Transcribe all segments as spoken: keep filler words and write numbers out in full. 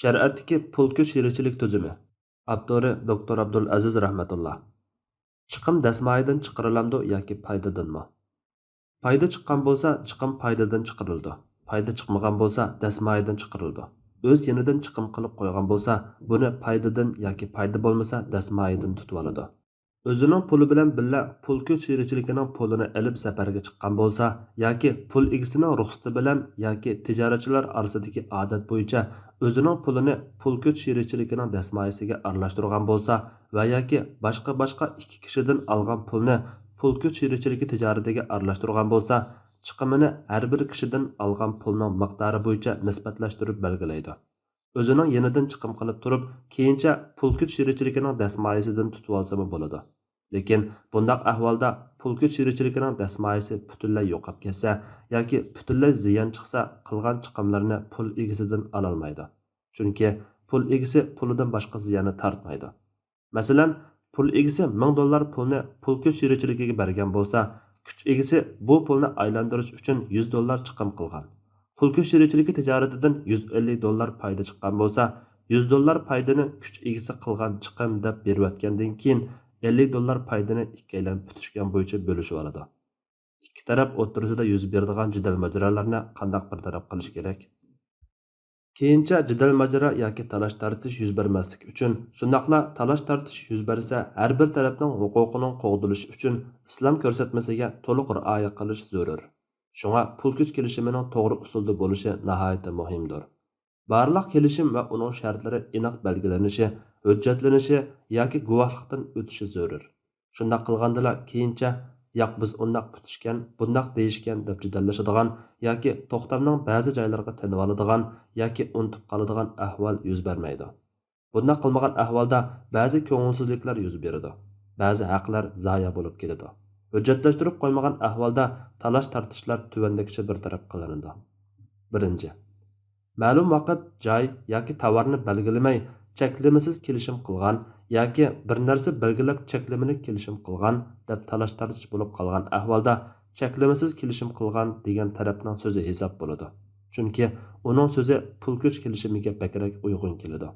شەرىئەتتىكى پۇل كۈچ شېرىكچىلىك تۈزۈمى. ئاپتورى دوكتور ئابدۇلئەزىز رەھمەتۇللا. چىقىم دەسمايىدىن چىقىرىلامدۇ ياكى پايدىدىنمۇ؟ پايدا چىققان بولسا، چىقىم پايدىدىن چىقىرىلىدۇ. پايدا چىقمىغان بولسا، دەسمايىدىن چىقىرىلىدۇ. ئۆز يېنىدىن چىقىم قىلىپ قويغان بولسا، بۇنى پايدىدىن ياكى پايدا بولمىسا، دەسمايىدىن تۇتۇۋالىدۇ. ئۆزىنىڭ پۇلى بىلەن بىللە پۇل كۈچ شېرىكچىلىكىنىڭ پۇلىنى ئېلىپ سەپەرگە چىققان بولسا ياكى پۇل ئىگىسىنىڭ رۇخسىتى بىلەن ياكى تىجارەتچىلەر ئارىسىدىكى ئادەت بويىچە ئۆزىنىڭ پۇلىنى پۇل كۈچ شېرىكچىلىكىنىڭ دەسمايىسىگە ئارىلاشتۇرغان بولسا ۋە ياكى باشقا باشقا ئىككى كىشىدىن ئالغان پۇلنى پۇل كۈچ شېرىكچىلىكى تىجارىتىگە ئارىلاشتۇرغان بولسا، چىقىمىنى ھەر بىر كىشىدىن ئالغان پۇلنىڭ مىقدارى بويىچە نىسبەتلەشتۈرۈپ بەلگىلەيدۇ. ئۆزىنىڭ يېنىدىن چىقىم قىلىپ تۇرۇپ، كېيىنچە پۇل كۈچ شېرىكچىلىكىنىڭ دەسمايىسىدىن تۇتۇۋالسىمۇ بولىدۇ. لېكىن بۇنداق ئەھۋالدا پۇل كۈچ شېرىكچىلىكىنىڭ دەسمايىسى پۈتۈنلەي يوقاپ كەتسە ياكى پۈتۈنلەي زىيان چىقسا، قىلغان چىقىملىرىنى پۇل ئىگىسىدىن ئالالمايدۇ. چۈنكى پۇل ئىگىسى پۇلىدىن باشقا زىياننى تارتمايدۇ. مەسىلەن، پۇل ئىگىسى مىڭ دوللار پۇلنى پۇل كۈچ شېرىكچىلىكىگە بەرگەن بولسا، كۈچ ئىگىسى بۇ پۇلنى ئايلاندۇرۇش ئۈچۈن يۈز دوللار چىقىم قىلغان. پۇل كۈچ شېرىكچىلىكى تىجارىتىدىن يۈز ئەللىك دوللار پايدا چىققان بولسا، يۈز دوللار پايدىنى كۈچ ئىگىسى قىلغان چىقىم دەپ بېرىۋەتكەندىن كېيىن، ئەللىك دوللار پايدىنى ئىككىيلەن پۈتۈشكەن بويىچە بۆلۈشۈۋالىدۇ. ئىككى تەرەپ ئوتتۇرىسىدا يۈز بېرىدىغان جېدەل ماجىرالارنى قانداق بىر تەرەپ قىلىش كېرەك؟ كېيىنچە جېدەل ماجىرا ياكى تالاش تارتىش يۈز بەرمەسلىك ئۈچۈن، شۇنداقلا تالاش تارتىش يۈز بەرسە، ھەر بىر تەرەپنىڭ ھوقۇقىنىڭ قوغدىلىشى ئۈچۈن ئىسلام كۆرسەتمىسىگە تولۇق رىئايە قىلىش زۆرۈر. شۇڭا پۇل كۈچ كېلىشىمىنىڭ توغرا ئۇسۇلدا بولۇشى ناھايىتى مۇھىمدۇر. بارلىق كېلىشىم ۋە ئۇنىڭ شەرتلىرى ئېنىق بەلگىلىنىشى، ھۆججەتلىنىشى ياكى گۇۋاھلىقتىن ئۆتۈشى زۆرۈر. شۇنداق قىلغاندىلا كېيىنچە، ياق، بىز ئۇنداق پۈتۈشكەن، بۇنداق دېيىشكەن دەپ جېدەللىشىدىغان ياكى توختامنىڭ بەزى جايلىرىغا تېنىۋالىدىغان ياكى ئۇنتۇپ قالىدىغان ئەھۋال يۈز بەرمەيدۇ. بۇنداق قىلمىغان ئەھۋالدا بەزى كۆڭۈلسىزلىكلەر يۈز بېرىدۇ. بەزى ھەقلەر زايە بولۇپ كېتىدۇ. ھۆججەتلەشتۈرۈپ قويمىغان ئەھۋالدا تالاش-تارتىشلار تۆۋەندىكىچە بىر تەرەپ قىلىنىدۇ. بىرىنچى، مەلۇم ۋاقىت، جاي ياكى تاۋارنى بەلگىلىمەي چەكلىمىسىز كېلىشىم قىلغان ياكى بىر نەرسە بەلگىلەپ چەكلىمىلىك كېلىشىم قىلغان دەپ تالاش-تارتىش بولۇپ قالغان ئەھۋالدا، چەكلىمىسىز كېلىشىم قىلغان دېگەن تەرەپنىڭ سۆزى ھېساب بولىدۇ. چۈنكى ئۇنىڭ سۆزى پۇل كۈچ كېلىشىمىگە بەكرەك ئۇيغۇن كېلىدۇ.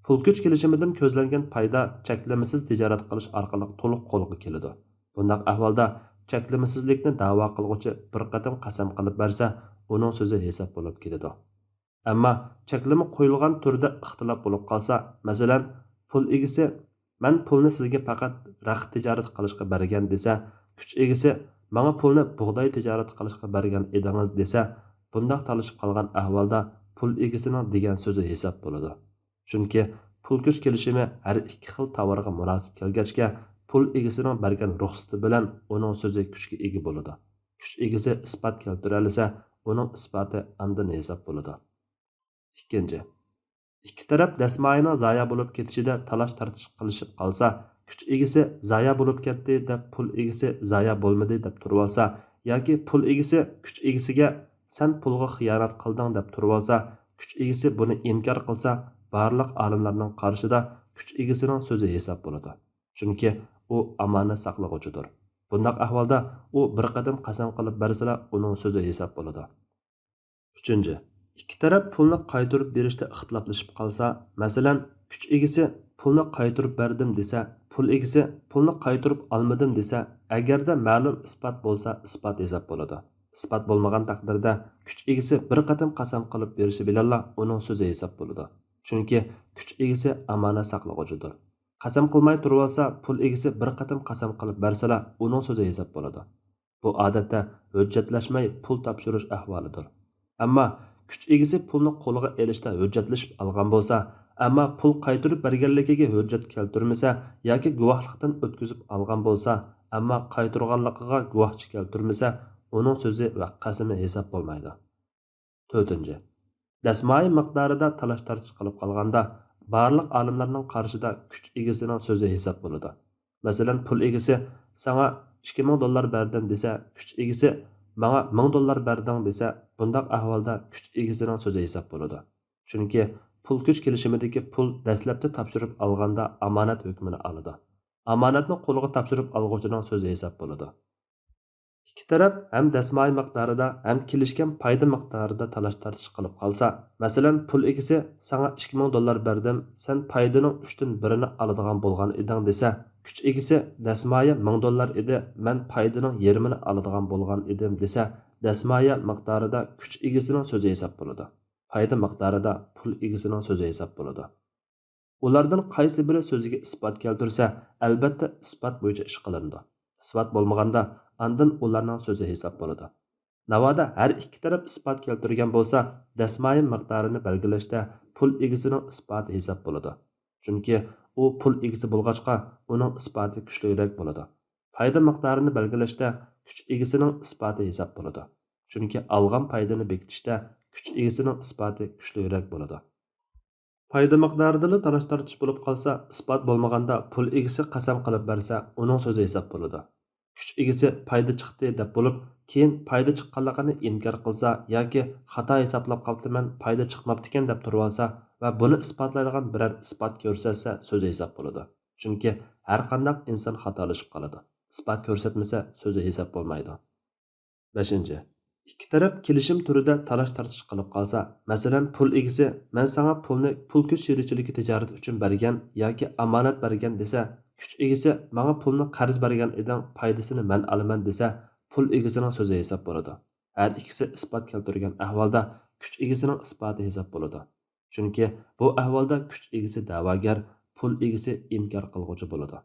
پۇل كۈچ كېلىشىمىدىن كۆزلەنگەن پايدا چەكلىمىسىز تىجارەت قىلىش ئارقىلىق تولۇق قولغا كېلىدۇ. بۇنداق ئەھۋالدا چەكلىمىسىزلىكنى دەۋا قىلغۇچى بىر قېتىم قەسەم قىلىپ بەرسە، ئۇنىڭ سۆزى ھېساب بولۇپ كېلىدۇ. ئەمما چەكلىمە قويۇلغان تۈردە ئىختىلاپ بولۇپ قالسا، مەسىلەن، پۇل ئىگىسى، مەن پۇلنى سىزگە پەقەت رەخت تىجارىتى قىلىشقا بەرگەن دېسە، كۈچ ئىگىسى، ماڭا پۇلنى بۇغداي تىجارىتى قىلىشقا بەرگەن ئىدىڭىز دېسە، بۇنداق تالىشىپ قالغان ئەھۋالدا پۇل ئىگىسىنىڭ دېگەن سۆزى ھېساب بولىدۇ. چۈنكى پۇل كۈچ كېلىشىمى ھەر ئىككى خىل تاۋارغا مۇناسىپ كەلگەچكە، پۇل ئىگىسىنىڭ بەرگەن رۇخسىتى بىلەن ئۇنىڭ سۆزى كۈچكە ئىگە بولىدۇ. كۈچ ئىگىسى ئىسپات كەلتۈرەلىسە، ئۇنىڭ ئىسپاتى ئاندىن ھېساب بولىدۇ. ئىككىنچى، ئىككى تەرەپ دەسمايىنىڭ زايە بولۇپ كېتىشىدە تالاش-تارتىش قىلىشىپ قالسا، كۈچ ئىگىسى زايە بولۇپ كەتتى دەپ پۇل ئىگىسى زايە بولمىدى دەپ تۇرۇۋالسا ياكى پۇل ئىگىسى كۈچ ئىگىسىگە سەن پۇلغا خىيانەت قىلدىڭ دەپ تۇرۇۋالسا، كۈچ ئىگىسى بۇنى ئىنكار قىلسا، بارلىق ئالىملارنىڭ قارىشىدا كۈچ ئىگىسىنىڭ سۆزى ھېساب بولىدۇ. چۈنكى ئۇ ئامانەت ساقلىغۇچىدۇر. بۇنداق ئەھۋالدا ئۇ بىر قېتىم قەسەم قىلىپ بەرسىلا، ئۇنىڭ سۆزى ھېساب بولىدۇ. ئۈچىنچى، ئىككى تەرەپ پۇلنى قايتۇرۇپ بېرىشتە ئىختىلاپلىشىپ قالسا، مەسىلەن، كۈچ ئىگىسى پۇلنى قايتۇرۇپ بەردىم دېسە، پۇل ئىگىسى پۇلنى قايتۇرۇپ ئالمىدىم دېسە، ئەگەردە مەلۇم ئىسپات بولسا، ئىسپات ھېساب بولىدۇ. ئىسپات بولمىغان تەقدىردە، كۈچ ئىگىسى بىر قېتىم قەسەم قىلىپ بېرىشى بىلەنلا ئۇنىڭ سۆزى ھېساب بولىدۇ. چۈنكى كۈچ ئىگىسى ئامانەت ساقلىغۇچىدۇر. قەسەم قىلماي تۇرۇۋالسا، پۇل ئىگىسى بىر قېتىم قەسەم قىلىپ بەرسىلا، ئۇنىڭ سۆزى ھېساب بولىدۇ. بۇ ئادەتتە ھۆججەتلەشمەي پۇل تاپشۇرۇش ئەھۋالىدۇر. ئەمما كۈچ ئىگىسى پۇلنى قولىغا ئېلىشتا ھۆججەتلىشىپ ئالغان بولسا، ئەمما پۇل قايتۇرۇپ بەرگەنلىكىگە ھۆججەت كەلتۈرمىسە ياكى گۇۋاھلىقتىن ئۆتكۈزۈپ ئالغان بولسا، ئەمما قايتۇرغانلىقىغا گۇۋاھچى كەلتۈرمىسە، ئۇنىڭ سۆزى ۋە قەسىمى ھېساب بولمايدۇ. تۆتىنچى، دەسمايە مىقدارىدا تالاش-تارتىش قىلىپ قالغاندا، بارلىق ئالىملارنىڭ قارىشىدا كۈچ ئىگىسىنىڭ سۆزى ھېساب بولىدۇ. مەسىلەن، پۇل ئىگىسى ساڭا ئىككى مىڭ دوللار بەردىم دېسە، كۈچ ئىگىسى ماڭا مىڭ دوللار بەردىڭ دېسە، بۇنداق ئەھۋالدا كۈچ ئىگىسىنىڭ سۆزى ھېساب بولىدۇ. چۈنكى پۇل كۈچ كېلىشىمىدىكى پۇل دەسلەپتە تاپشۇرۇپ ئالغاندا ئامانەت ھۆكمىنى ئالىدۇ. ئامانەتنى قولغا تاپشۇرۇپ ئالغۇچىنىڭ سۆزى ھېساب بولىدۇ. ئىككى تەرەپ ھەم دەسمايە مىقدارىدا، ھەم كېلىشكەن پايدا مىقدارىدا تالاش-تارتىش قىلىپ قالسا، مەسىلەن، پۇل ئىگىسى ساڭا ئىككى مىڭ دوللار بەردىم، سەن پايدىنىڭ ئۈچتىن بىرىنى ئالىدىغان بولغان ئىدىڭ دېسە، كۈچ ئىگىسى دەسمايە مىڭ دوللار ئىدى، مەن پايدىنىڭ يېرىمىنى ئالىدىغان بولغان ئىدىم دېسە، دەسمايە مىقدارىدا كۈچ ئىگىسىنىڭ سۆزى ھېساب بولىدۇ. پايدا مىقدارىدا پۇل ئىگىسىنىڭ سۆزى ھېساب بولىدۇ. ئۇلاردىن قايسى بىرى سۆزىگە ئىسپات كەلتۈرسە، ئەلۋەتتە ئىسپات بويىچە ئىش قىلىنىدۇ. ئىسپات بولمىغاندا، ئاندىن ئۇلارنىڭ سۆزى ھېساب بولىدۇ. ناۋادا ھەر ئىككى تەرەپ ئىسپات كەلتۈرگەن بولسا، دەسمايە مىقدارىنى بەلگىلەشتە پۇل ئىگىسىنىڭ ئىسپاتى ھېساب بولىدۇ. چۈنكى ئۇ پۇل ئىگىسى بولغاچقا، ئۇنىڭ ئىسپاتى كۈچلۈكرەك بولىدۇ. پايدا مىقدارىنى بەلگىلەشتە كۈچ ئىگىسىنىڭ ئىسپاتى ھېساب بولىدۇ. چۈنكى ئالغان پايدىنى بېكىتىشتە كۈچ ئىگىسىنىڭ ئىسپاتى كۈچلۈكرەك بولىدۇ. پايدا مىقدارىدىلا تالاش-تارتىش بولۇپ قالسا، ئىسپات بولمىغاندا پۇل ئىگىسى قەسەم قىلىپ بەرسە، ئۇنىڭ سۆزى ھېساب بولىدۇ. كۈچ ئىگىسى پايدا چىقتى دەپ بولۇپ، كېيىن پايدا چىققانلىقىنى ئىنكار قىلسا ياكى خاتا ھېسابلاپ قاپتىمەن، پايدا چىقماپتىكەن دەپ تۇرۇۋالسا ۋە بۇنى ئىسپاتلايدىغان بىرەر ئىسپات كۆرسەتسە، سۆزى ھېساب بولىدۇ. چۈنكى ھەرقانداق ئىنسان خاتالىشىپ قالىدۇ. ئىسپات كۆرسەتمىسە، سۆزى ھېساب بولمايدۇ. بەشىنچى، ئىككى تەرەپ كېلىشىم تۈرىدە تالاش-تارتىش قىلىپ قالسا، مەسىلەن، پۇل ئىگىسى، مەن ساڭا پۇلنى پۇل كۈچ شېرىكچىلىكى تىجارىتى ئۈچۈن بەرگەن ياكى ئامانەت بەرگەن دېسە، كۈچ ئىگىسى، ماڭا پۇلنى قەرز بەرگەن ئىدىڭ، پايدىسىنى مەن ئالىمەن دېسە، پۇل ئىگىسىنىڭ سۆزى ھېساب بولىدۇ. ھەر ئىككىسى ئىسپات كەلتۈرگەن ئەھۋالدا كۈچ ئىگىسىنىڭ ئىسپاتى ھېساب بولىدۇ. چۈنكى بۇ ئەھۋالدا كۈچ ئىگىسى دەۋاگەر، پۇل ئىگىسى ئىنكار قىلغۇچى بولىدۇ.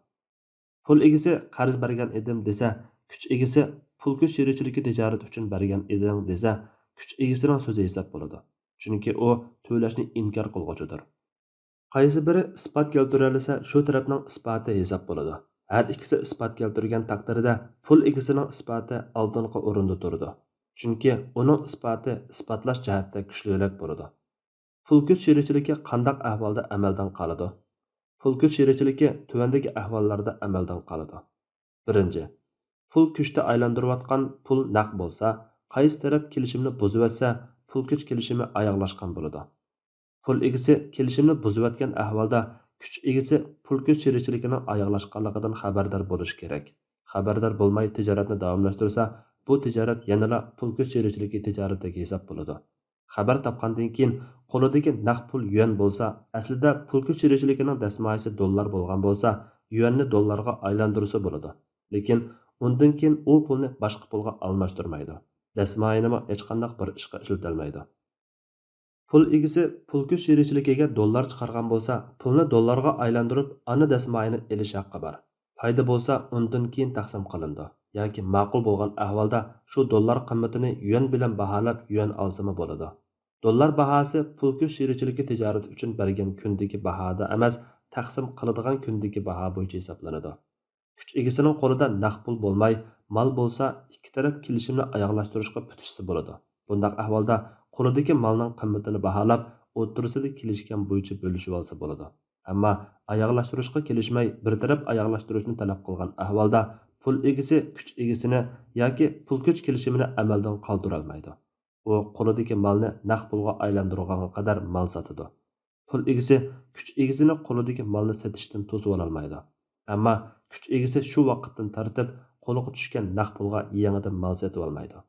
پۇل ئىگىسى قەرز بەرگەن ئىدىم دېسە، كۈچ ئىگىسى پۇل كۈچ شېرىكچىلىكى تىجارىتى ئۈچۈن بەرگەن ئىدىڭ دېسە، كۈچ ئىگىسىنىڭ سۆزى ھېساب بولىدۇ. چۈنكى ئۇ تۆلەشنى ئىنكار قىلغۇچىدۇر. قايسى بىرى ئىسپات كەلتۈرەلىسە، شۇ تەرەپنىڭ ئىسپاتى ھېساب بولىدۇ. ھەر ئىككىسى ئىسپات كەلتۈرگەن تەقدىردە، پۇل ئىگىسىنىڭ ئىسپاتى ئالدىنقى ئورۇندا تۇرىدۇ. چۈنكى ئۇنىڭ ئىسپاتى ئىسپاتلاش جەھەتتە كۈچلۈكرەك بولىدۇ. پۇل كۈچ شېرىكچىلىكى قانداق ئەھۋالدا ئەمەلدىن قالىدۇ؟ پۇل كۈچ شېرىكچىلىكى تۆۋەندىكى ئەھۋاللاردا ئەمەلدىن قالىدۇ. بىرىنچى، پۇل كۈچتە ئايلاندۇرۇۋاتقان پۇل نەق بولسا، قايسى تەرەپ كېلىشىمنى بۇزۇۋەتسە، پۇل كۈچ كېلىشىمى ئاياغلاشقان بولىدۇ. پۇل ئىگىسى كېلىشىمنى بۇزۇۋەتكەن ئەھۋالدا، كۈچ ئىگىسى پۇل كۈچ شېرىكچىلىكىنىڭ ئاياغلاشقانلىقىدىن خەۋەردار بولۇشى كېرەك. خەۋەردار بولماي تىجارەتنى داۋاملاشتۇرسا، بۇ تىجارەت يەنىلا پۇل كۈچ شېرىكچىلىكى تىجارىتىگە ھېساب بولىدۇ. خەۋەر تاپقاندىن كېيىن قولىدىكى نەق پۇل يۈەن بولسا، ئەسلىدە پۇل كۈچ شېرىكچىلىكىنىڭ دەسمايىسى دوللار بولغان بولسا، يۈەننى دوللارغا ئايلاندۇرسا بولىدۇ. لېكىن ئۇندىن كېيىن ئۇ پۇلنى باشقا پۇلغا ئالماشتۇرمايدۇ. دەسمايىنىمۇ ھېچقانداق بىر ئىشقا ئىشلىتەلمەيدۇ. پۇل ئىگىسى پۇل كۈچ شېرىكچىلىكىگە دوللار چىقارغان بولسا، پۇلنى دوللارغا ئايلاندۇرۇپ، ئانا دەسمايىنى ئېلىش ھەققى بار. پايدا بولسا ئۇندىن كېيىن تەقسىم قىلىنىدۇ ياكى ماقۇل بولغان ئەھۋالدا شۇ دوللار قىممىتىنى يۈەن بىلەن باھالاپ يۈەن ئالسىمۇ بولىدۇ. دوللار باھاسى پۇل كۈچ شېرىكچىلىكى تىجارىتى ئۈچۈن بەرگەن كۈندىكى باھادا ئەمەس، تەقسىم قىلىدىغان كۈندىكى باھا بويىچە ھېسابلىنىدۇ. كۈچ ئىگىسىنىڭ قولىدا نەق پۇل بولماي، مال بولسا، ئىككى تەرەپ كېلىشىمنى ئاياغلاشتۇرۇشقا پۈتۈشسە بولىدۇ. بۇنداق ئەھۋالدا قولىدىكى مالنىڭ قىممىتىنى باھالاپ، ئوتتۇرىسىدا كېلىشكەن بويىچە بۆلۈشۈۋالسا بولىدۇ. ئەمما ئاياغلاشتۇرۇشقا كېلىشمەي، بىر تەرەپ ئاياغلاشتۇرۇشنى تەلەپ قىلغان ئەھۋالدا، پۇل ئىگىسى كۈچ ئىگىسىنى ياكى پۇل كۈچ كېلىشىمىنى ئەمەلدىن قالدۇرالمايدۇ. ئۇ قولىدىكى مالنى نەق پۇلغا ئايلاندۇرغانغا قەدەر مال ساتىدۇ. پۇل ئىگىسى كۈچ ئىگىسىنى قولىدىكى مالنى سېتىشتىن توسۇۋالالمايدۇ. ئەمما كۈچ ئىگىسى شۇ ۋاقىتتىن تارتىپ قولىغا چۈشكەن نەق پۇلغا يېڭىدىن مال سېتىۋالمايدۇ.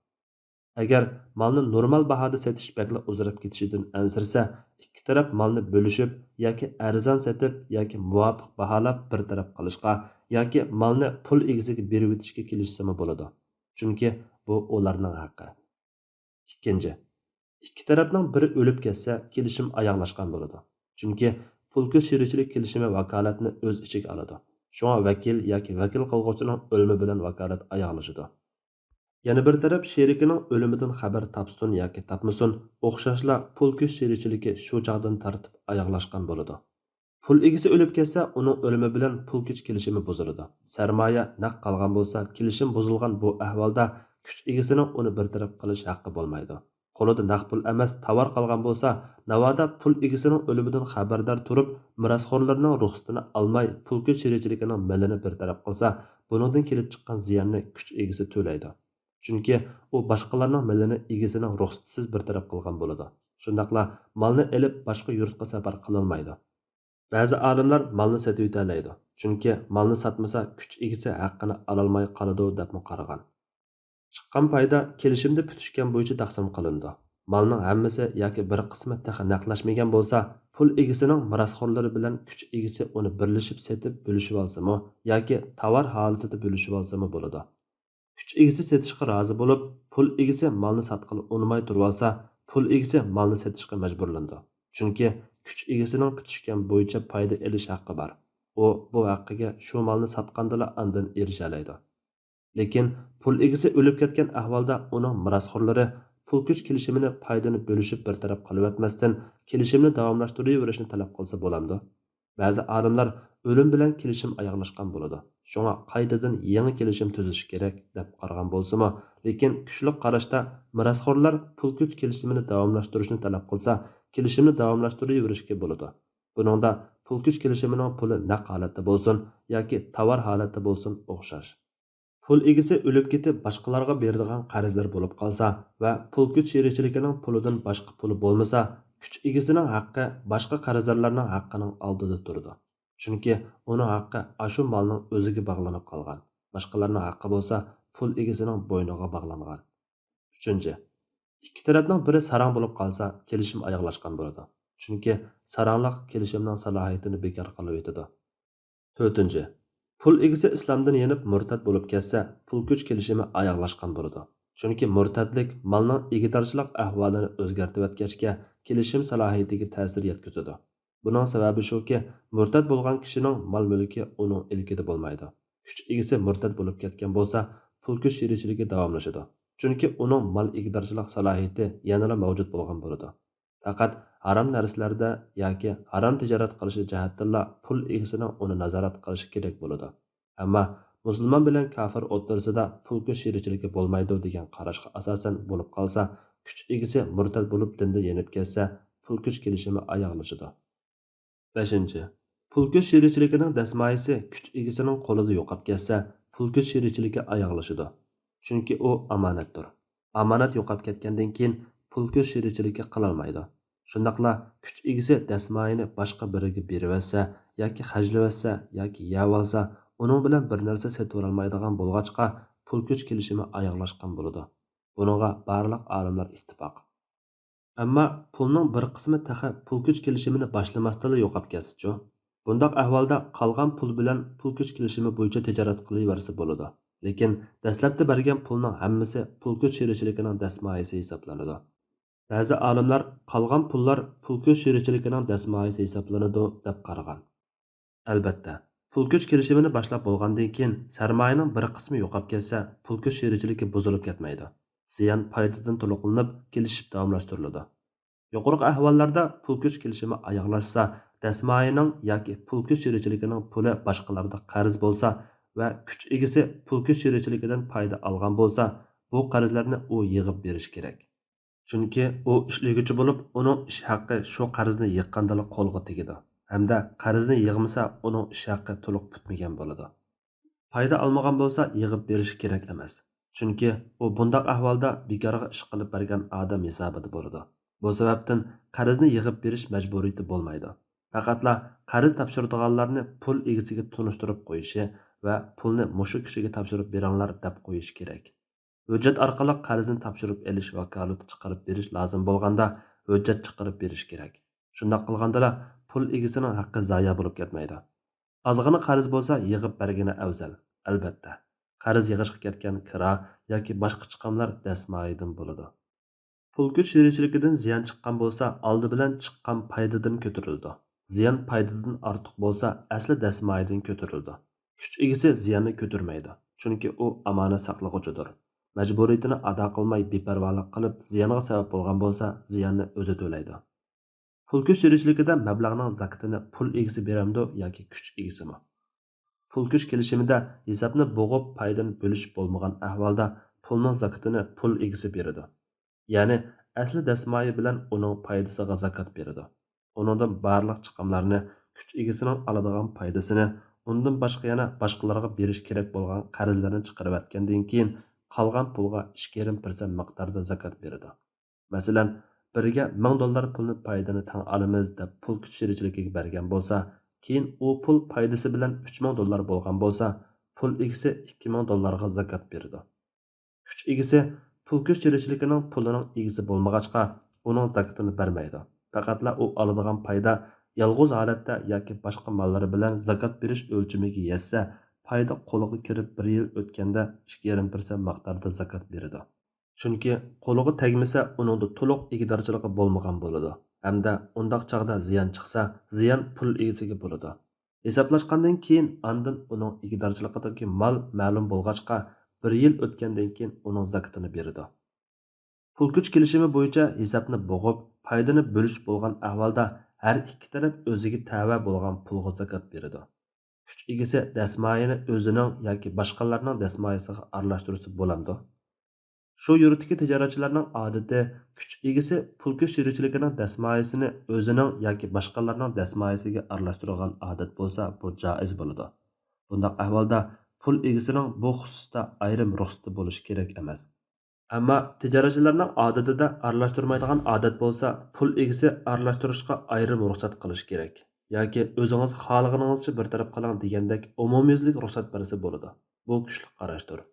ئەگەر مالنى نورمال باھادا سېتىش بەكلا ئۇزىراپ كېتىشىدىن ئەنسىرىسە، ئىككى تەرەپ مالنى بۆلۈشۈپ ياكى ئەرزان سېتىپ ياكى مۇۋاپىق باھالاپ بىر تەرەپ قىلىشقا ياكى مالنى پۇل ئىگىسىگە بېرىۋېتىشكە كېلىشسىمۇ بولىدۇ. چۈنكى بۇ ئۇلارنىڭ ھەققى. ئىككىنچى، ئىككى تەرەپنىڭ بىرى ئۆلۈپ كەتسە، كېلىشىم ئاياغلاشقان بولىدۇ. چۈنكى پۇل كۈچ شېرىكچىلىك كېلىشىمى ۋاكالەتنى ئۆز ئىچىگە ئالىدۇ. شۇڭا ۋەكىل ياكى ۋەكىل قىلغۇچىنىڭ ئۆلۈمى بىلەن ۋاكالەت ئاياغلىشىدۇ. يەنە بىر تەرەپ شېرىكىنىڭ ئۆلۈمىدىن خەۋەر تاپسۇن ياكى تاپمىسۇن، ئوخشاشلا پۇل كۈچ شېرىكچىلىكى شۇ چاغدىن تارتىپ ئاياغلاشقان بولىدۇ. پۇل ئىگىسى ئۆلۈپ كەتسە، ئۇنىڭ ئۆلۈمى بىلەن پۇل كۈچ كېلىشىمى بۇزۇلىدۇ. سەرمايە نەق قالغان بولسا، كېلىشىم بۇزۇلغان بۇ ئەھۋالدا كۈچ ئىگىسىنىڭ ئۇنى بىر تەرەپ قىلىش ھەققى بولمايدۇ. قولىدا نەق پۇل ئەمەس، تاۋار قالغان بولسا، ناۋادا پۇل ئىگىسىنىڭ ئۆلۈمىدىن خەۋەردار تۇرۇپ، مىراسخورلىرىنىڭ رۇخسىتىنى ئالماي، پۇل كۈچ شېرىكچىلىكىنىڭ مېلىنى بىر تەرەپ قىلسا، بۇنىڭدىن كېلىپ چىققان زىياننى كۈچ ئىگىسى تۆلەيدۇ. چۈنكى ئۇ باشقىلارنىڭ مېلىنى ئىگىسىنىڭ رۇخسىتىسىز بىر تەرەپ قىلغان بولىدۇ. شۇنداقلا مالنى ئېلىپ باشقا يۇرتقا سەپەر قىلالمايدۇ. بەزى ئالىملار مالنى سېتىۋېتەلەيدۇ، چۈنكى مالنى ساتمىسا كۈچ ئىگىسى ھەققىنى ئالالماي قالىدۇ دەپمۇ قارىغان. چىققان پايدا كېلىشىمدە پۈتۈشكەن بويىچە تەقسىم قىلىنىدۇ. مالنىڭ ھەممىسى ياكى بىر قىسمى تېخى نەقلەشمىگەن بولسا، پۇل ئىگىسىنىڭ مىراسخورلىرى بىلەن كۈچ ئىگىسى ئۇنى بىرلىشىپ سېتىپ بۆلۈشۈۋالسىمۇ ياكى تاۋار ھالىتىدە بۆلۈشۈۋالسىمۇ بولىدۇ. كۈچ ئىگىسى سېتىشقا رازى بولۇپ، پۇل ئىگىسى مالنى ساتقىلى ئۇنىماي تۇرۇۋالسا، پۇل ئىگىسى مالنى سېتىشقا مەجبۇرلىنىدۇ. چۈنكى كۈچ ئىگىسىنىڭ پۈتۈشكەن بويىچە پايدا ئېلىش ھەققى بار. ئۇ بۇ ھەققىگە شۇ مالنى ساتقاندىلا ئاندىن ئېرىشەلەيدۇ. لېكىن پۇل ئىگىسى ئۆلۈپ كەتكەن ئەھۋالدا ئۇنىڭ مىراسخورلىرى پۇل كۈچ كېلىشىمىنى پايدىنى بۆلۈشۈپ بىر تەرەپ قىلىۋەتمەستىن، كېلىشىمنى داۋاملاشتۇرۇۋېرىشنى تەلەپ قىلسا بولامدۇ؟ بەزى ئالىملار ئۆلۈم بىلەن كېلىشىم ئاياغلاشقان بولىدۇ، شۇڭا قايتىدىن يېڭى كېلىشىم تۈزۈش كېرەك، دەپ قارىغان بولسىمۇ، لېكىن كۈچلۈك قاراشتا مىراسخورلار پۇل كۈچ كېلىشىمىنى داۋاملاشتۇرۇشنى تەلەپ قىلسا، كېلىشىمنى داۋاملاشتۇرۇۋېرىشكە بولىدۇ. بۇنىڭدا پۇل كۈچ كېلىشىمىنىڭ پۇلى نەق ھالەتتە بولسۇن ياكى تاۋار ھالەتتە بولسۇن ئوخشاش. پۇل ئىگىسى ئۆلۈپ كېتىپ باشقىلارغا بېرىدىغان قەرزلىرى بولۇپ قالسا ۋە پۇل كۈچ شېرىكچىلىكىنىڭ پۇلىدىن باشقا پۇلى بولمىسا، كۈچ ئىگىسىنىڭ ھەققى باشقا قەرزدارلارنىڭ ھەققىنىڭ ئالدىدا تۇرىدۇ. چۈنكى ئۇنىڭ ھەققى ئاشۇ مالنىڭ ئۆزىگە باغلىنىپ قالغان، باشقىلارنىڭ ھەققى بولسا پۇل ئىگىسىنىڭ بوينىغا باغلانغان. ئۈچىنچى، ئىككى تەرەپنىڭ بىرى ساراڭ بولۇپ قالسا، كېلىشىم ئاياغلاشقان بولىدۇ. چۈنكى ساراڭلىق كېلىشىمنىڭ سالاھىيىتىنى بىكار قىلىۋېتىدۇ. تۆتىنچى، پۇل ئىگىسى ئىسلامدىن يېنىپ مۇرتەت بولۇپ كەتسە، پۇل كۈچ كېلىشىمى ئاياغلاشقان بولىدۇ. چۈنكى مۇرتەتلىك مالنىڭ ئىگىدارچىلىق ئەھۋالىنى ئۆزگەرتىۋەتكەچكە، كېلىشىم سالاھىيىتىگە تەسىر يەتكۈزىدۇ. بۇنىڭ سەۋەبى شۇكى، مۇرتەت بولغان كىشىنىڭ مال مۈلكى ئۇنىڭ ئىلكىدە بولمايدۇ. كۈچ ئىگىسى مۇرتەت بولۇپ كەتكەن بولسا، پۇل كۈچ شېرىكچىلىكى داۋاملىشىدۇ. چۈنكى ئۇنىڭ مال ئىگىدارچىلىق سالاھىيىتى يەنىلا مەۋجۇت بولغان بولىدۇ. پەقەت ھارام نەرسىلەردە ياكى ھارام تىجارەت قىلىشى جەھەتتىنلا پۇل ئىگىسىنىڭ ئۇنى نازارەت قىلىشى كېرەك بولىدۇ. ئەمما مۇسۇلمان بىلەن كاپىر ئوتتۇرىسىدا پۇل كۈچ شېرىكچىلىكى بولمايدۇ دېگەن قاراشقا ئاساسەن بولۇپ قالسا، كۈچ ئىگىسى مۇرتەت بولۇپ دىندىن يېنىپ كەتسە، پۇل كۈچ كېلىشىمى ئاياغلىشىدۇ. بەشىنچى، پۇل كۈچ شېرىكچىلىكىنىڭ دەسمايىسى كۈچ ئىگىسىنىڭ قولىدا يوقاپ كەتسە، پۇل كۈچ شېرىكچىلىكى ئاياغلىشىدۇ. چۈنكى ئۇ ئامانەتتۇر. ئامانەت يوقاپ كەتكەندىن كېيىن پۇل كۈچ شېرىكچىلىكى قىلالمايدۇ. شۇنداقلا كۈچ ئىگىسى دەسمايىنى باشقا بىرىگە بېرىۋەتسە ياكى خەجلىۋەتسە ياكى يەۋالسا، ئۇنىڭ بىلەن بىر نەرسە سېتىۋالالمايدىغان بولغاچقا، پۇل كۈچ كېلىشىمى ئاياغلاشقان بولىدۇ. بۇنىڭغا بارلىق ئالىملار ئىتتىپاق. ئەمما پۇلنىڭ بىر قىسمى تېخى پۇل كۈچ كېلىشىمىنى باشلىماستىنلا يوقاپ كەتسىچۇ؟ بۇنداق ئەھۋالدا قالغان پۇل بىلەن پۇل كۈچ كېلىشىمى بويىچە تىجارەت قىلىۋەرسە بولىدۇ. لېكىن دەسلەپتە بەرگەن پۇلنىڭ ھەممىسى پۇل كۈچ شېرىكچىلىكىنىڭ دەسمايىسى ھېسابلىنىدۇ. بەزى ئالىملار قالغان پۇللار پۇل كۈچ شېرىكچىلىكىنىڭ دەسمايىسى ھېسابلىنىدۇ، دەپ قارىغان. ئەلبەتتە، پۇل كۈچ كېلىشىمىنى باشلاپ بولغاندىن كېيىن، سەرمايىنىڭ بىر قىسمى يوقاپ كەتسە، پۇل كۈچ شېرىكچىلىكى بۇزۇلۇپ كەتمەيدۇ. زىيان پايدىدىن تولۇقلىنىپ، كېلىشىپ داۋاملاشتۇرۇلىدۇ. يۇقىرىقى ئەھۋاللاردا پۇل كۈچ كېلىشىمى ئاياغلاشسا، دەسمايىنىڭ ياكى پۇل كۈچ شېرىكچىلىكىنىڭ پۇلى باشقىلاردا قەرز بولسا ۋە كۈچ ئىگىسى پۇل كۈچ شېرىكچىلىكىدىن پايدا ئالغان بولسا، بۇ قەرزلەرنى ئۇ يىغىپ بېرىشى كېرەك. چۈنكى ئۇ ئىشلىگۈچى بولۇپ، ئۇنىڭ ئىش ھەققى شۇ قەرزنى يىغقاندىلا قولغا تېگىدۇ ھەمدە قەرزنى يىغمىسا، ئۇنىڭ ئىش ھەققى تولۇق پۈتمىگەن بولىدۇ. پايدا ئالمىغان بولسا، يىغىپ بېرىشى كېرەك ئەمەس. چۈنكى ئۇ بۇنداق ئەھۋالدا بىكارغا ئىش قىلىپ بەرگەن ئادەم ھېسابىدا بولىدۇ. بۇ سەۋەبتىن قەرزنى يىغىپ بېرىش مەجبۇرىيىتى بولمايدۇ. پەقەتلا قەرز تاپشۇرىدىغانلارنى پۇل ئىگىسىگە تونۇشتۇرۇپ قويۇشى ۋە پۇلنى مۇشۇ كىشىگە تاپشۇرۇپ بېرىڭلار دەپ قويۇشى كېرەك. ھۆججەت ئارقىلىق قەرزنى تاپشۇرۇپ ئېلىش ۋاكالىتى چىقىرىپ بېرىش لازىم بولغاندا، ھۆججەت چىقىرىپ بېرىش كېرەك. شۇنداق قىلغاندىلا، پۇل ئىگىسىنىڭ ھەققى زايە بولۇپ كەتمەيدۇ. ئازغىنا قەرز بولسا، يىغىپ بەرگىنى ئەۋزەل، ئەلبەتتە. قەرز يىغىشقا كەتكەن كىرا ياكى باشقا چىقىملار دەسمايىدىن بولىدۇ. پۇل كۈچ شېرىكچىلىكىدىن زىيان چىققان بولسا، ئالدى بىلەن چىققان پايدىدىن كۆتۈرۈلىدۇ. زىيان پايدىدىن ئارتۇق بولسا، ئەسلى دەسمايىدىن كۆتۈرۈلىدۇ. كۈچ ئىگىسى زىياننى كۆتۈرمەيدۇ، چۈنكى ئۇ ئامانەت ساقلىغۇچىدۇر. مەجبۇرىيىتىنى ئادا قىلماي بىپەرۋالىق قىلىپ، زىيانغا سەۋەب بولغان بولسا، زىياننى ئۆزى تۆلەيدۇ. پۇل كۈچ شېرىكچىلىكىدە مەبلەغنىڭ زاكىتىنى پۇل ئىگىسى بېرەمدۇ ياكى كۈچ ئىگىسىمۇ؟ پۇل كۈچ كېلىشىمىدە ھېسابنى بوغۇپ، پايدىنى بۆلۈش بولمىغان ئەھۋالدا، پۇلنىڭ زاكىتىنى پۇل ئىگىسى بېرىدۇ. يەنى ئەسلى دەسمايە بىلەن ئۇنىڭ پايدىسىغا زاكات بېرىدۇ. ئۇنىڭدىن بارلىق چىقىملارنى، كۈچ ئىگىسىنىڭ ئالىدىغان پايدىسىنى، ئۇندىن باشقا يەنە باشقىلارغا بېرىش كېرەك بولغان قەرزلەرنى چىقىرىۋەتكەندىن كېيىن، قالغان پۇلغا ئىككى يېرىم پىرسەنت مىقداردا زاكات بېرىدۇ. مەسىلەن، بىرىگە مىڭ دوللار پۇلنى پايدىنى تەڭ ئالىمىز دەپ پۇل كۈچ شېرىكچىلىكىگە بەرگەن بولسا، كېيىن ئۇ پۇل پايدىسى بىلەن ئۈچ مىڭ دوللار بولغان بولسا، پۇل ئىگىسى ئىككى مىڭ دوللارغا زاكات بېرىدۇ. كۈچ ئىگىسى پۇل كۈچ چېرىكچىلىكىنىڭ پۇلىنىڭ ئىگىسى بولمىغاچقا، ئۇنىڭ زاكىتىنى بەرمەيدۇ. پەقەتلا ئۇ ئالىدىغان پايدا يالغۇز ھالەتتە ياكى باشقا ماللىرى بىلەن زاكات بېرىش ئۆلچىمىگە يەتسە، پايدا قولىغا كىرىپ بىر يىل ئۆتكەندە ئىككى يېرىم پىرسەنت مىقداردا زاكات بېرىدۇ. چۈنكى قولىغا تەگمىسە، ئۇنىڭدا تولۇق ئىگىدارچىلىقى بولمىغان بولىدۇ ھەمدە ئۇنداق چاغدا زىيان چىقسا، زىيان پۇل ئىگىسىگە بولىدۇ. ھېسابلاشقاندىن كېيىن، ئاندىن ئۇنىڭ ئىگىدارچىلىقىدىكى مال مەلۇم بولغاچقا، بىر يىل ئۆتكەندىن كېيىن ئۇنىڭ زاكىتىنى بېرىدۇ. پۇل كۈچ كېلىشىمى بويىچە ھېسابنى بوغۇپ، پايدىنى بۆلۈش بولغان ئەھۋالدا، ھەر ئىككى تەرەپ ئۆزىگە تەۋە بولغان پۇلغا زاكات بېرىدۇ. كۈچ ئىگىسى دەسمايىنى ئۆزىنىڭ ياكى باشقىلارنىڭ دەسمايىسىغا ئارىلاشتۇرسا بولامدۇ؟ شۇ يۇرتتىكى تىجارەتچىلەرنىڭ ئادىتى، كۈچ ئىگىسى پۇل كۈچ چېرىكچىلىكىنىڭ دەسمايىسىنى ئۆزىنىڭ ياكى باشقىلارنىڭ دەسمايىسىگە ئارىلاشتۇرغان ئادەت بولسا، بۇ جائىز بولىدۇ. بۇنداق ئەھۋالدا پۇل ئىگىسىنىڭ بۇ خۇسۇستا ئايرىم رۇخسىتى بولۇشى كېرەك ئەمەس. ئەمما تىجارەتچىلەرنىڭ ئادىتىدە ئارىلاشتۇرمايدىغان ئادەت بولسا، پۇل ئىگىسى ئارىلاشتۇرۇشقا ئايرىم رۇخسەت قىلىشى كېرەك. ياكى ئۆزىڭىز خالىغىنىڭىزچە بىر تەرەپ قىلىڭ دېگەندەك ئومۇميۈزلۈك رۇخسەت بەرسە بولىدۇ. بۇ كۈچلۈك قاراشتۇر.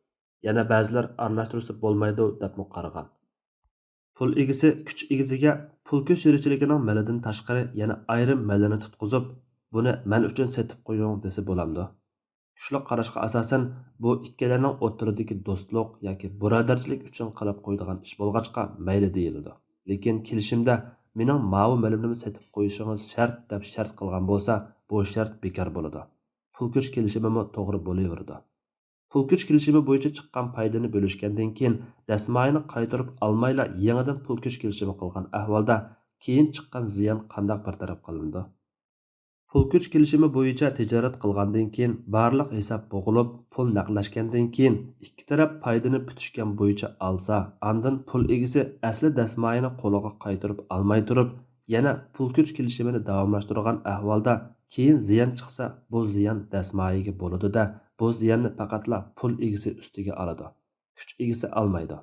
يەنە بەزىلەر ئارىلاشتۇرسا بولمايدۇ دەپمۇ قارىغان. پۇل ئىگىسى كۈچ ئىگىسىگە پۇل كۈچ چېرىكچىلىكىنىڭ مېلىدىن تاشقىرى يەنە ئايرىم مېلىنى تۇتقۇزۇپ، بۇنى مەن ئۈچۈن سېتىپ قويۇڭ دېسە بولامدۇ؟ كۈچلۈك قاراشقا ئاساسەن، بۇ ئىككىلەننىڭ ئوتتۇرىدىكى دوستلۇق ياكى بۇرادەرچىلىك ئۈچۈن قىلىپ قويىدىغان ئىش بولغاچقا مەيلى دېيىلىدۇ. لېكىن كېلىشىمدە مېنىڭ ماۋۇ مېلىمنىمۇ سېتىپ قويۇشىڭىز شەرت دەپ شەرت قىلغان بولسا، بۇ شەرت بىكار بولىدۇ. پۇل كۈچ كېلىشىمىمۇ توغرا بولۇۋېرىدۇ. پۇل كۈچ كېلىشىمى بويىچە چىققان پايدىنى بۆلۈشكەندىن كېيىن، دەسمايىنى قايتۇرۇپ ئالمايلا يېڭىدىن پۇل كۈچ كېلىشىمى قىلغان ئەھۋالدا، كېيىن چىققان زىيان قانداق بىر تەرەپ قىلىنىدۇ؟ پۇل كۈچ كېلىشىمى بويىچە تىجارەت قىلغاندىن كېيىن، بارلىق ھېساب بوغۇلۇپ، پۇل نەقلەشكەندىن كېيىن، ئىككى تەرەپ پايدىنى پۈتۈشكەن بويىچە ئالسا، ئاندىن پۇل ئىگىسى ئەسلى دەسمايىنى قولىغا قايتۇرۇپ ئالماي تۇرۇپ، يەنە پۇل كۈچ كېلىشىمىنى داۋاملاشتۇرغان ئەھۋالدا، كېيىن زىيان چىقسا، بۇ زىيان دەسمايىگە بولىدۇ-دە، بۇ زىياننى پەقەتلا پۇل ئىگىسى ئۈستىگە ئالىدۇ. كۈچ ئىگىسى ئالمايدۇ.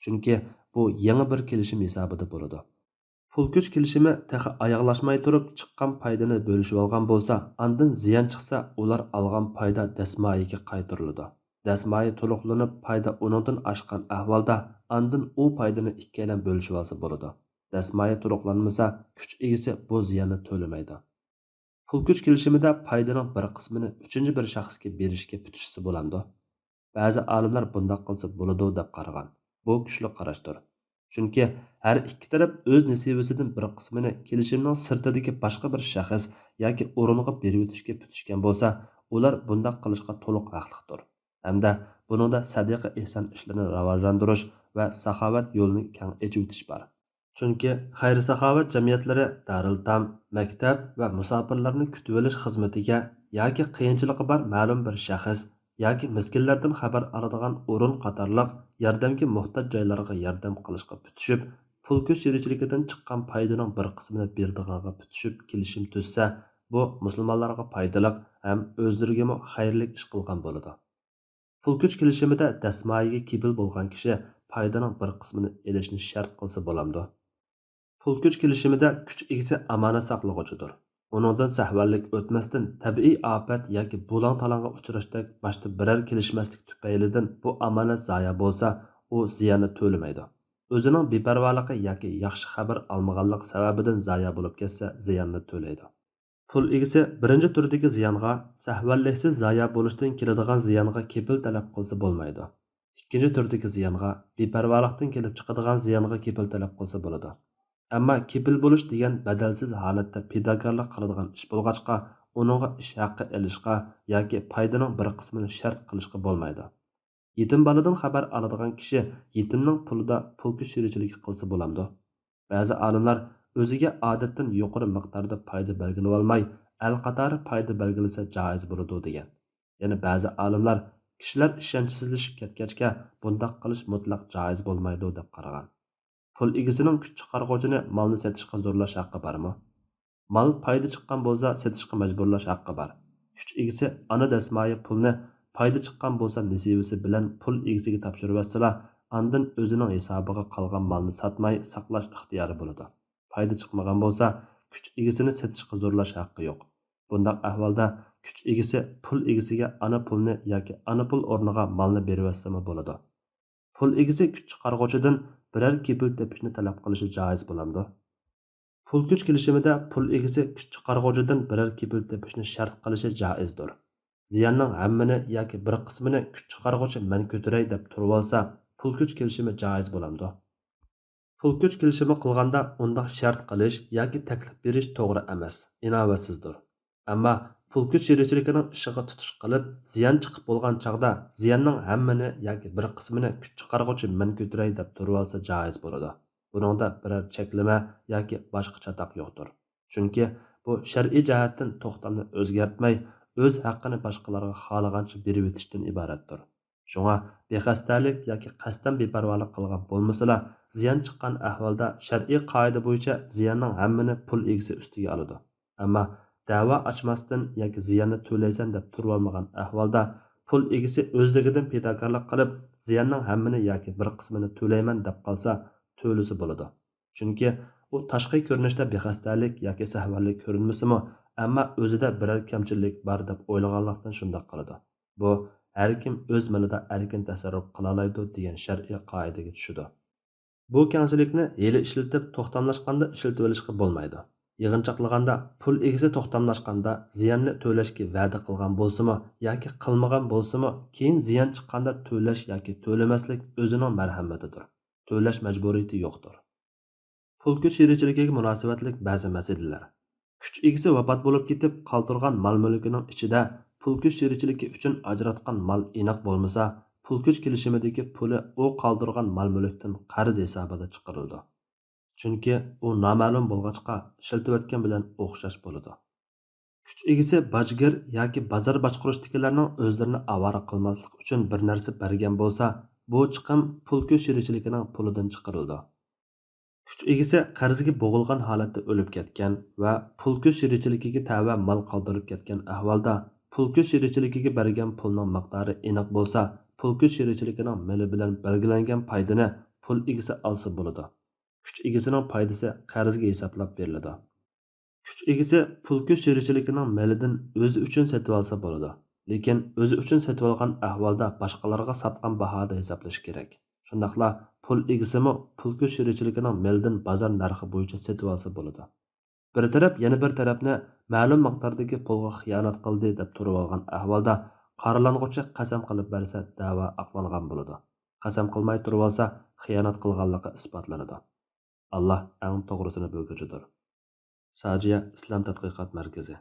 چۈنكى بۇ يېڭى بىر كېلىشىم ھېسابىدا بولىدۇ. پۇل كۈچ كېلىشىمى تېخى ئاياغلاشماي تۇرۇپ چىققان پايدىنى بۆلۈشۈۋالغان بولسا، ئاندىن زىيان چىقسا، ئۇلار ئالغان پايدا دەسمايىگە قايتۇرۇلىدۇ. دەسمايە تولۇقلىنىپ، پايدا ئۇنىڭدىن ئاشقان ئەھۋالدا، ئاندىن ئۇ پايدىنى ئىككىيلەن بۆلۈشۈۋالسا بولىدۇ. دەسمايە تولۇقلانمىسا، كۈچ ئىگىسى بۇ زىياننى تۆلىمەيدۇ. پۇل كۈچ كېلىشىمىدە پايدىنىڭ بىر قىسمىنى ئۈچىنچى بىر شەخسكە بېرىشكە پۈتۈشسە بولامدۇ؟ بەزى ئالىملار بۇنداق قىلسا بولىدۇ دەپ قارىغان. بۇ كۈچلۈك قاراشتۇر. چۈنكى ھەر ئىككى تەرەپ ئۆز نېسىۋىسىدىن بىر قىسمىنى كېلىشىمنىڭ سىرتىدىكى باشقا بىر شەخس ياكى ئورۇنغا بېرىۋېتىشكە پۈتۈشكەن بولسا، ئۇلار بۇنداق قىلىشقا تولۇق ھەقلىقتۇر. ھەمدە بۇنىڭدا سەدىقە ئېھسان ئىشلىرىنى راۋاجلاندۇرۇش ۋە ساخاۋەت يولىنى كەڭ ئېچىۋېتىش بار. چۈنكى خەير-ساخاۋەت جەمئىيەتلىرى دارىلتام، مەكتەپ ۋە مۇساپىرلارنى كۈتۈۋېلىش خىزمىتىگە ياكى قىيىنچىلىقى بار مەلۇم بىر شەخس ياكى مىسكىنلەردىن خەۋەر ئالىدىغان ئورۇن قاتارلىق ياردەمگە موھتاج جايلارغا ياردەم قىلىشقا پۈتۈشۈپ، پۇل كۈچ چېرىكچىلىكىدىن چىققان پايدىنىڭ بىر قىسمىنى بېرىدىغانغا پۈتۈشۈپ كېلىشىم تۈزسە، بۇ مۇسۇلمانلارغا پايدىلىق ھەم ئۆزلىرىگىمۇ خەيرلىك ئىش قىلغان بولىدۇ. پۇل كۈچ كېلىشىمىدە دەسمايىگە كېپىل بولغان كىشى پايدىنىڭ بىر قىسمىنى ئېلىشنى شەرت قىلسا بولامدۇ؟ پۇل كۈچ كېلىشىمىدە كۈچ ئىگىسى ئامانەت ساقلىغۇچىدۇر. ئۇنىڭدىن سەھۋەنلىك ئۆتمەستىن، تەبىئىي ئاپەت ياكى بۇلاڭ-تالاڭغا ئۇچراشتەك باشتا بىرەر كېلىشمەسلىك تۈپەيلىدىن بۇ ئامانەت زايە بولسا، ئۇ زىياننى تۆلىمەيدۇ. ئۆزىنىڭ بىپەرۋالىقى ياكى ياخشى خەۋەر ئالمىغانلىق سەۋەبىدىن زايە بولۇپ كەتسە، زىياننى تۆلەيدۇ. پۇل ئىگىسى بىرىنچى تۈردىكى زىيانغا، سەھۋەنلىكسىز زايە بولۇشتىن كېلىدىغان زىيانغا كېپىل تەلەپ قىلسا بولمايدۇ. ئىككىنچى تۈردىكى زىيانغا، بىپەرۋالىقتىن كېلىپ چىقىدىغان زىيانغا كېپىل تەلەپ قىلسا بولىدۇ. ئەمما كېپىل بولۇش دېگەن بەدەلسىز ھالەتتە پىداكارلىق قىلىدىغان ئىش بولغاچقا، ئۇنىڭغا ئىش ھەققى ئېلىشقا ياكى پايدىنىڭ بىر قىسمىنى شەرت قىلىشقا بولمايدۇ. يېتىم بالىدىن خەۋەر ئالىدىغان كىشى يېتىمنىڭ پۇلىدا پۇل كۈچ چېرىكچىلىكى قىلسا بولامدۇ؟ بەزى ئالىملار ئۆزىگە ئادەتتىن يۇقىرى مىقداردا پايدا بەلگىلىۋالماي، ئەل قاتارى پايدا بەلگىلىسە جائىز بولىدۇ دېگەن. يەنە بەزى ئالىملار كىشىلەر ئىشەنچسىزلىشىپ كەتكەچكە بۇنداق قىلىش مۇتلەق جائىز بولمايدۇ دەپ قارىغان. پۇل ئىگىسىنىڭ كۈچ چىقارغۇچىنى مالنى سېتىشقا زورلاش ھەققى بارمۇ؟ مال پايدا چىققان بولسا سېتىشقا مەجبۇرلاش ھەققى بار. كۈچ ئىگىسى ئانا دەسمايە پۇلنى پايدا چىققان بولسا نېسىۋىسى بىلەن پۇل ئىگىسىگە تاپشۇرۇۋەتسىلا، ئاندىن ئۆزىنىڭ ھېسابىغا قالغان مالنى ساتماي ساقلاش ئىختىيارى بولىدۇ. پايدا چىقمىغان بولسا، كۈچ ئىگىسىنى سېتىشقا زورلاش ھەققى يوق. بۇنداق ئەھۋالدا كۈچ ئىگىسى پۇل ئىگىسىگە ئانا پۇلنى ياكى ئانا پۇل ئورنىغا مالنى بېرىۋەتسىمۇ بولىدۇ. پۇل ئىگىسى كۈچ چىقارغۇچىدىن بىرەر كېپىل تېپىشنى تەلەپ قىلىشى جائىز بولامدۇ؟ پۇل كۈچ كېلىشىمىدە پۇل ئىگىسى كۈچ چىقارغۇچىدىن بىرەر كېپىل تېپىشنى شەرت قىلىشى جائىزدۇر. زىياننىڭ ھەممىنى ياكى بىر قىسمىنى كۈچ چىقارغۇچى مەن كۆتۈرەي دەپ تۇرۇۋالسا، پۇل كۈچ كېلىشىمى جائىز بولامدۇ؟ پۇل كۈچ كېلىشىمى قىلغاندا ئۇنداق شەرت قىلىش ياكى تەكلىپ بېرىش توغرا ئەمەس، ئىناۋەتسىزدۇر. ئەمما پۇل كۈچ شېرىكچىلىكىنىڭ ئىشىغا تۇتۇش قىلىپ، زىيان چىقىپ بولغان چاغدا زىياننىڭ ھەممىنى ياكى بىر قىسمىنى كۈچ چىقارغۇچى مەن كۆتۈرەي دەپ تۇرۇۋالسا جائىز بولىدۇ. بۇنىڭدا بىرەر چەكلىمە ياكى باشقا چاتاق يوقتۇر. چۈنكى بۇ شەرئىي جەھەتتىن توختامنى ئۆزگەرتمەي، ئۆز ھەققىنى باشقىلارغا خالىغانچە بېرىۋېتىشتىن ئىبارەتتۇر. شۇڭا بىخەستەلىك ياكى قەستەن بىپەرۋالىق قىلغان بولمىسىلا، زىيان چىققان ئەھۋالدا شەرئىي قائىدە بويىچە زىياننىڭ ھەممىنى پۇل ئىگىسى ئۈستىگە ئالىدۇ. ئەمما دەۋا ئاچماستىن ياكى زىياننى تۆلەيسەن دەپ تۇرۇۋالمىغان ئەھۋالدا، پۇل ئىگىسى ئۆزلۈكىدىن پىداكارلىق قىلىپ، زىياننىڭ ھەممىنى ياكى بىر قىسمىنى تۆلەيمەن دەپ قالسا، تۆلىسە بولىدۇ. چۈنكى ئۇ تاشقى كۆرۈنۈشتە بىخەستەلىك ياكى سەھۋەنلىك كۆرۈنمىسىمۇ، ئەمما ئۆزىدە بىرەر كەمچىلىك بار دەپ ئويلىغانلىقتىن شۇنداق قىلىدۇ. بۇ ھەر كىم ئۆز مېلىدا ئەركىن تەسەررۇپ قىلالايدۇ دېگەن شەرئىي قائىدىگە چۈشىدۇ. بۇ كەڭچىلىكنى ھىيلە ئىشلىتىپ توختاملاشقاندا ئىشلىتىۋېلىشقا بولمايدۇ. يىغىنچاقلىغاندا پۇل ئىگىسى توختاملاشقاندا زىياننى تۆلەشكە ۋەدە قىلغان بولسىمۇ ياكى قىلمىغان بولسىمۇ، كېيىن زىيان چىققاندا تۆلەش ياكى تۆلىمەسلىك ئۆزىنىڭ مەرھەمىتىدۇر. تۆلەش مەجبۇرىيىتى يوقتۇر. پۇل كۈچ شېرىكچىلىكىگە مۇناسىۋەتلىك بەزى مەسىلىلەر. كۈچ ئىگىسى ۋاپات بولۇپ كېتىپ قالدۇرغان مال-مۈلكىنىڭ ئىچىدە پۇل كۈچ شېرىكچىلىكى ئۈچۈن ئاجراتقان مال ئېنىق بولمىسا، پۇل كۈچ كېلىشىمىدىكى پۇلى ئۇ قالدۇرغان مال-مۈلۈكتىن قەرز ھېسابىدا چىقىرىلىدۇ. چۈنكى ئۇ نامەلۇم بولغاچقا، ئىشلىتىۋەتكەن بىلەن ئوخشاش بولىدۇ. كۈچ ئىگىسى باجگىر ياكى بازار باشقۇرۇشتىكىلەرنىڭ ئۆزلىرىنى ئاۋارە قىلماسلىق ئۈچۈن بىر نەرسە بەرگەن بولسا، بۇ چىقىم پۇل كۈچ شېرىكچىلىكىنىڭ پۇلىدىن چىقىرىلىدۇ. كۈچ ئىگىسى قەرزگە بوغۇلغان ھالەتتە ئۆلۈپ كەتكەن ۋە پۇل كۈچ شېرىكچىلىكىگە تەۋە مال قالدۇرۇپ كەتكەن ئەھۋالدا، پۇل كۈچ شېرىكچىلىكىگە بەرگەن پۇلنىڭ مىقدارى ئېنىق بولسا، پۇل كۈچ شېرىكچىلىكىنىڭ مېلى بىلەن بەلگىلەنگەن پايدىنى پۇل ئىگىسى ئالسا بولىدۇ. كۈچ ئىگىسىنىڭ پايدىسى قەرزگە ھېسابلاپ بېرىلىدۇ. كۈچ ئىگىسى پۇل كۈچ شېرىكچىلىكىنىڭ مېلىدىن ئۆزى ئۈچۈن سېتىۋالسا بولىدۇ. لېكىن ئۆزى ئۈچۈن سېتىۋالغان ئەھۋالدا باشقىلارغا ساتقان باھادا ھېسابلىشى كېرەك. شۇنداقلا پۇل ئىگىسىمۇ پۇل كۈچ شېرىكچىلىكىنىڭ مېلىدىن بازار نەرخى بويىچە سېتىۋالسا بولىدۇ. بىر تەرەپ يەنە بىر تەرەپنى مەلۇم مىقداردىكى پۇلغا خىيانەت قىلدى دەپ تۇرۇۋالغان ئەھۋالدا، قارىلانغۇچى قەسەم قىلىپ بەرسە دەۋا ئاقلانغان بولىدۇ. قەسەم قىلماي تۇرۇۋالسا خىيانەت قىلغانلىقى ئىسپاتلىنىدۇ. ئاللا ئەڭ توغرىسىنى بىلگۈچىدۇر. ساجىيە ئىسلام تەتقىقات مەركىزى.